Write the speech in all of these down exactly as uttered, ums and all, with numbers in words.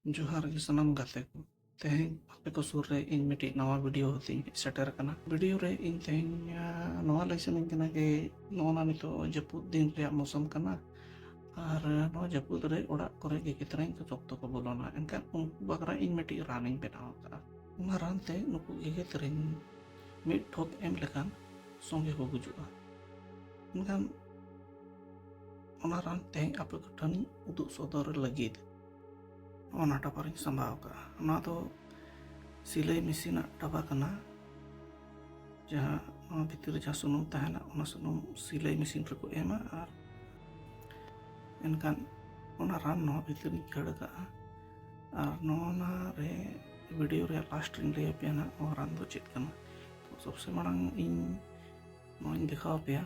ᱡᱚᱦᱟᱨ ᱜᱮ ᱥᱟᱱᱟᱢ ᱜᱟᱛᱮ ᱠᱚ᱾ ᱛᱮᱦᱮᱧ ᱟᱯᱮ ᱠᱚ ᱥᱩᱨ ᱨᱮ ᱤᱧ ᱢᱤᱫᱴᱤᱡ ᱱᱟᱣᱟ ᱵᱷᱤᱰᱤᱭᱳ ᱟᱛᱮᱧ ᱦᱮᱡ ᱥᱮᱴᱮᱨ ᱟᱠᱟᱱᱟ᱾ ᱵᱷᱤᱰᱤᱭᱳ ᱨᱮ ᱤᱧ ᱛᱮᱦᱮᱧ, ᱟ, ᱱᱚᱣᱟ ᱞᱟᱹᱭ ᱥᱟᱱᱟᱧ ᱠᱟᱱᱟ ᱡᱮ ᱱᱚᱜᱼᱚ ᱱᱟ ᱱᱤᱛᱚᱜ ᱡᱟᱹᱯᱩᱫ ᱫᱤᱱ ᱨᱮᱭᱟᱜ ᱢᱳᱥᱩᱢ ᱠᱟᱱᱟ, ᱟᱨ ᱱᱚᱣᱟ ᱡᱟᱹᱯᱩᱫ ᱨᱮ ᱚᱲᱟᱜ ᱠᱚᱨᱮ ᱜᱮᱜᱮ ᱛᱮᱨᱮᱧ ᱠᱚ ᱥᱚᱠᱛᱚ ᱠᱚ ᱵᱚᱞᱚᱱᱟ᱾ ᱮᱱᱠᱷᱟᱱ ᱩᱱᱠᱩ ᱵᱟᱠᱷᱨᱟ ᱤᱧ ᱢᱤᱫᱴᱤᱡ ᱨᱟᱱᱤᱧ ᱵᱮᱱᱟᱣ ᱟᱠᱟᱫᱼᱟ᱾ ᱚᱱᱟ ᱨᱟᱱ ᱛᱮ ᱱᱩᱠᱩ ᱜᱮᱜᱮ ᱛᱮᱨᱮᱧ ᱢᱤᱫ ᱴᱷᱚᱯ ᱮᱢ ᱞᱮᱠᱷᱟᱱ ᱥᱚᱸᱜᱮ ᱠᱚ ᱜᱩᱡᱩᱜᱼᱟ᱾ ᱢᱮᱱᱠᱷᱟᱱ ᱚᱱᱟ ᱨᱟᱱ ᱛᱮᱦᱮᱧ ᱟᱯᱮ ᱠᱚ ᱴᱷᱮᱱ ᱩᱫᱩᱜ ᱥᱚᱫᱚᱨ ᱞᱟᱹᱜᱤᱫ ᱚᱱᱟ ᱰᱟᱵᱟᱨᱤᱧ ᱥᱟᱢᱵᱟᱣ ᱟᱠᱟᱫᱼᱟ᱾ ᱱᱚᱣᱟ ᱫᱚ ᱥᱤᱞᱟᱹᱭ ᱢᱮᱥᱤᱱᱟᱜ ᱰᱟᱵᱟ ᱠᱟᱱᱟ᱾ ᱡᱟᱦᱟᱸ ᱱᱚᱣᱟ ᱵᱷᱤᱛᱤᱨ ᱨᱮ ᱡᱟᱦᱟᱸ ᱥᱩᱱᱩᱢ ᱛᱟᱦᱮᱱᱟ, ᱚᱱᱟ ᱥᱩᱱᱩᱢ ᱥᱤᱞᱟᱹᱭ ᱢᱮᱥᱤᱱ ᱨᱮᱠᱚ ᱮᱢᱟ᱾ ᱟᱨ ᱮᱱᱠᱷᱟᱱ ᱚᱱᱟ ᱨᱟᱱ ᱱᱚᱣᱟ ᱵᱷᱤᱛᱤᱨ ᱨᱤᱧ ᱠᱷᱟᱹᱲ ᱟᱠᱟᱫᱼᱟ᱾ ᱟᱨ ᱱᱚᱣᱟ ᱨᱮ ᱵᱷᱤᱰᱤᱭᱳ ᱨᱮᱭᱟᱜ ᱞᱟᱥᱴ ᱨᱤᱧ ᱞᱟᱹᱭ ᱟᱯᱮᱭᱟ ᱱᱟᱦᱟᱜ ᱱᱚᱣᱟ ᱨᱟᱱ ᱫᱚ ᱪᱮᱫ ᱠᱟᱱᱟ᱾ ᱛᱚ ᱥᱚᱵᱥᱮ ᱢᱟᱲᱟᱝ ᱤᱧ ᱱᱚᱣᱟᱧ ᱫᱮᱠᱷᱟᱣ ᱟᱯᱮᱭᱟ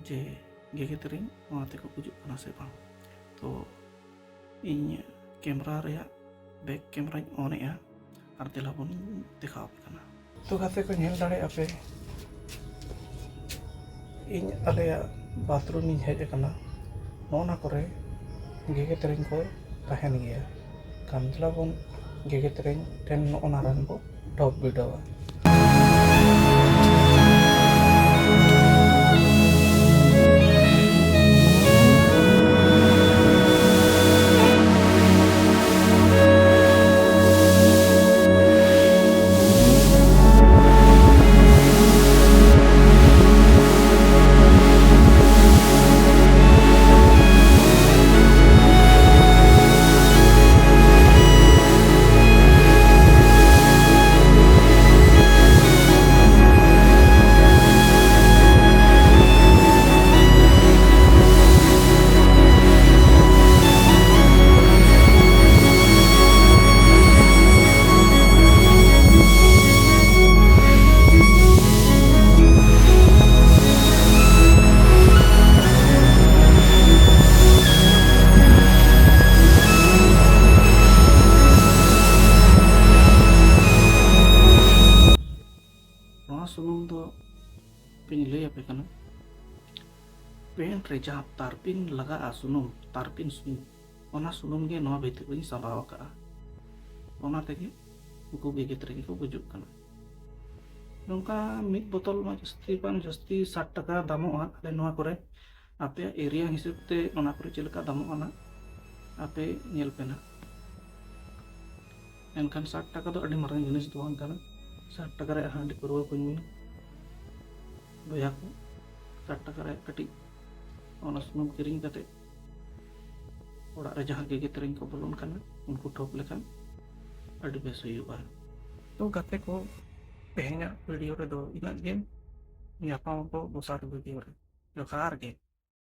ᱡᱮ ᱜᱮᱜᱮ ᱛᱮᱨᱮᱧ ᱱᱚᱣᱟ ᱛᱮᱠᱚ ᱜᱩᱡᱩᱜ ᱠᱟᱱᱟ ᱥᱮ ᱵᱟᱝ᱾ ᱛᱚ ᱤᱧ ᱠᱮᱢᱨᱟ ᱨᱮᱭᱟᱜ ᱵᱮᱠ ᱠᱮᱢᱨᱟᱧ ᱚᱱ ᱮᱜᱼᱟ ᱟᱨ ᱫᱮᱞᱟ ᱵᱚᱱ ᱫᱮᱠᱷᱟᱣ ᱟᱯᱮ ᱠᱟᱱᱟ᱾ ᱛᱚ ᱜᱟᱛᱮ ᱠᱚ, ᱧᱮᱞ ᱫᱟᱲᱮᱭᱟᱜᱼᱟ ᱯᱮ, ᱤᱧ ᱟᱞᱮᱭᱟᱜ ᱵᱟᱛᱷᱨᱩᱢ ᱤᱧ ᱦᱮᱡ ᱟᱠᱟᱱᱟ᱾ ᱱᱚᱜᱼᱚ ᱱᱟ ᱠᱚᱨᱮ ᱜᱮᱜᱮ ᱛᱮᱨᱮᱧ ᱠᱚ ᱛᱟᱦᱮᱱ ᱜᱮᱭᱟ᱾ ᱠᱟᱱ ᱫᱮᱞᱟ ᱵᱚᱱ ᱜᱮᱜᱮ ᱛᱮᱨᱮᱧ ᱴᱷᱮᱱ ᱱᱚᱜᱼᱚ ᱱᱟ ᱨᱟᱱ ᱵᱚ ᱰᱷᱚᱯ ᱵᱤᱰᱟᱹᱣᱟ᱾ ᱱᱚᱣᱟ ᱥᱩᱱᱩᱢ ᱫᱚ ᱯᱮᱧ ᱞᱟᱹᱭ ᱟᱯᱮ ᱠᱟᱱᱟ᱾ ᱯᱮᱱᱴ ᱨᱮ ᱡᱟᱦᱟᱸ ᱛᱟᱨᱯᱤᱱ ᱞᱟᱜᱟᱜᱼᱟ, ᱥᱩᱱᱩᱢ, ᱛᱟᱨᱯᱤᱱ ᱥᱩᱱᱩᱢ, ᱚᱱᱟ ᱥᱩᱱᱩᱢ ᱜᱮ ᱱᱚᱣᱟ ᱵᱷᱤᱛᱤᱨ ᱨᱤᱧ ᱥᱟᱢᱵᱟᱣ ᱟᱠᱟᱫᱼᱟ᱾ ᱚᱱᱟ ᱛᱮᱜᱮ ᱩᱱᱠᱩ ᱜᱮᱜᱮᱛ ᱨᱮᱜᱮ ᱠᱚ ᱜᱩᱡᱩᱜ ᱠᱟᱱᱟ᱾ ᱱᱚᱝᱠᱟ ᱢᱤᱫ ᱵᱚᱛᱚᱞ ᱢᱟ ᱡᱟᱹᱥᱛᱤ ᱠᱷᱚᱱ ᱡᱟᱹᱥᱛᱤ ᱥᱟᱴ ᱴᱟᱠᱟ ᱫᱟᱢᱚᱜᱼᱟ ᱟᱞᱮ ᱱᱚᱣᱟ ᱠᱚᱨᱮ᱾ ᱟᱯᱮᱭᱟᱜ ᱮᱨᱤᱭᱟ ᱦᱤᱥᱟᱹᱵ ᱛᱮ ᱚᱱᱟ ᱠᱚᱨᱮ ᱪᱮᱫ ᱞᱮᱠᱟ ᱫᱟᱢᱚᱜᱼᱟ ᱱᱟᱜ, ᱟᱯᱮ ᱧᱮᱞ ᱯᱮ ᱱᱟᱜ᱾ ᱢᱮᱱᱠᱷᱟᱱ ᱥᱟᱴ ᱴᱟᱠᱟ ᱫᱚ ᱟᱹᱰᱤ ᱢᱟᱨᱟᱝ ᱡᱤᱱᱤᱥ ᱫᱚ ᱵᱟᱝ ᱠᱟᱱᱟ᱾ ᱥᱟᱴ ᱴᱟᱠᱟ ᱨᱮᱭᱟᱜ ᱦᱟᱺᱰᱤ ᱯᱟᱹᱨᱣᱟᱹ ᱠᱚᱧ ᱧᱩᱭᱟ ᱵᱚᱭᱦᱟ ᱠᱚ᱾ ᱥᱟᱴ ᱴᱟᱠᱟ ᱨᱮᱭᱟᱜ ᱠᱟᱹᱴᱤᱡ ᱚᱱᱟ ᱥᱩᱱᱩᱢ ᱠᱤᱨᱤᱧ ᱠᱟᱛᱮ ᱚᱲᱟᱜ ᱨᱮ ᱡᱟᱦᱟᱸ ᱜᱮᱜᱮᱛ ᱨᱮᱱ ᱠᱚ ᱵᱚᱞᱚᱱ ᱠᱟᱱᱟ, ᱩᱱᱠᱩ ᱴᱷᱚᱯ ᱞᱮᱠᱷᱟᱱ ᱟᱹᱰᱤ ᱵᱮᱥ ᱦᱩᱭᱩᱜᱼᱟ᱾ ᱛᱚ ᱜᱟᱛᱮ ᱠᱚ, ᱛᱮᱦᱮᱧᱟᱜ ᱵᱷᱤᱰᱤᱭᱳ ᱨᱮᱫᱚ ᱤᱱᱟᱹᱜ ᱜᱮ᱾ ᱧᱟᱯᱟᱢ ᱟᱵᱚ ᱫᱚᱥᱟᱨ ᱵᱷᱤᱰᱤᱭᱳ ᱨᱮ᱾ ᱡᱚᱦᱟᱨ ᱜᱮ᱾